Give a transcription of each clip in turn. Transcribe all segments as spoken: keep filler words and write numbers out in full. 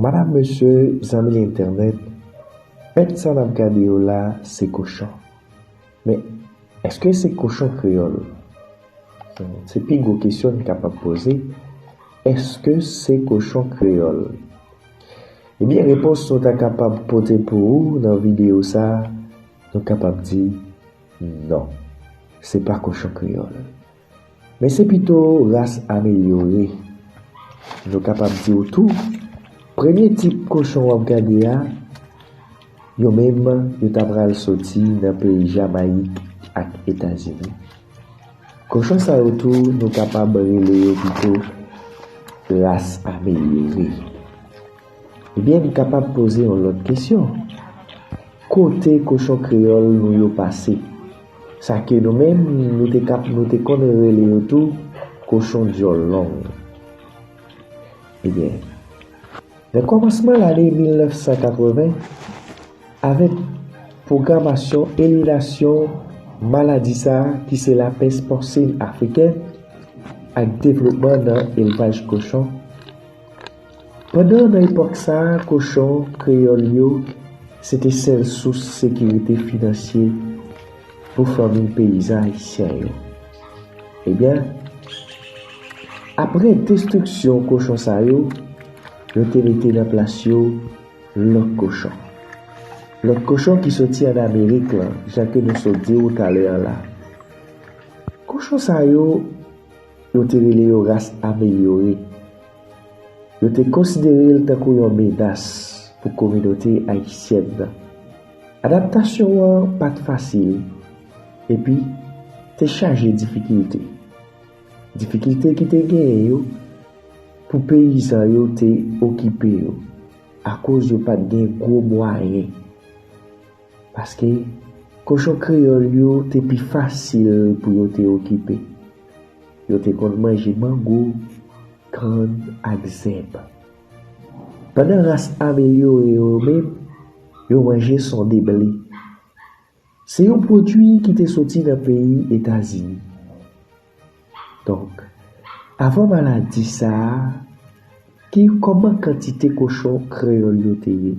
Madam, mesye, zanmi entènèt, bèt sa n ap gade yo la, se kochon. Men, èske se kochon kreyòl? Se pi gwo kesyon n kapab poze. Èske se kochon kreyòl? Ebyen, repons nou ta kapab pote pou ou nan videyo sa, nou kapab di non. Se pa kochon kreyòl. Men se pito ras amelyore. Nou kapab di w tou, premye tip kochon w ap gade a, yo menm, yo ta pral soti nan peyi Jamayik ak Etazini. Kochon sa yo tou, nou kapab rele yo pito ras amelyore. Ebyen, n kapab poze yon lòt kesyon. Kote kochon kreyòl nou yo pase? Sa ke nou menm, nou te kap, nou te konn rele yo tou kochon dyòl long. Ebyen, nan kòmansman lane mil nèf san katreven, avèk pwogramasyon eliminasyon maladi sa a ki se lapès pòsin afriken ak devlopman nan elvaj kochon, pandan nan epòk sa a, kochon kreyòl yo se te sèl sous sekirite finansye pou fanmi peyizan ayisyen yo. Ebyen, apre destriksyon kochon sa yo, yo te mete nan plas yo lòt kochon. Lòt kochon ki soti ann Amerik lan, jan ke nou sot di w talè a la. Kochon sa yo, yo te rele yo ras amelyore. Yo te konsidere l tankou yon menas pou kominote ayisyèn nan. Adaptasyon an pa t fasil, epi te chaje difikilte. Difikilte ki te genyen yo pou peyizan yo te okipe yo, akoz yo pa t gen gwo mwayen. Paske kochon kreyòl yo te pi fasil pou yo te okipe. Yo te konn manje mango, kann ak zèb. Pandan ras amelyore yo menm, yo manje sonde ble. Se yon pwodui ki te soti nan peyi Etazini. Donk, avan maladi sa a, ki, kòman kantite kochon kreyòl yo te ye?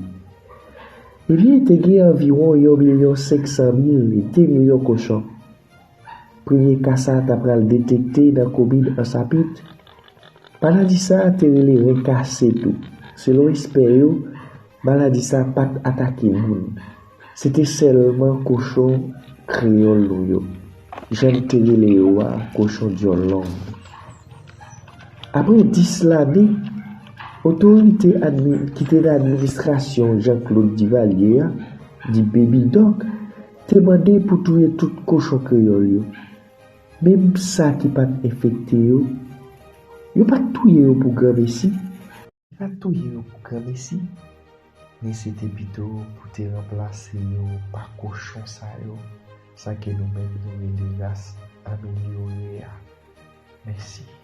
Ebyen, te gen anviwon yon milyon senk san mil e de milyon kochon. Premye ka sa a ta pral detekte nan komin Ansapit. Maladi sa a te rele ren kase tou. Selon ekspè yo, maladi sa a pa t atake moun. Se te sèlman kochon kreyòl nou yo, jan n te rele yo a, kochon dyòl long. Apre dis lane, otorite admi-, ki te nan administrasyon Jean-Claude Duvalier a, di Baby Doc, te mande pou touye tout kochon kreyòl yo. Menm sa ki pa t enfekte yo, yo pa t touye yo pou granmesi. Yo pa t touye yo pou granmesi, men se te pito pou te ranplase yo pa kochon sa yo, sa ke nou menm nou rele ras amelyore a. Mèsi.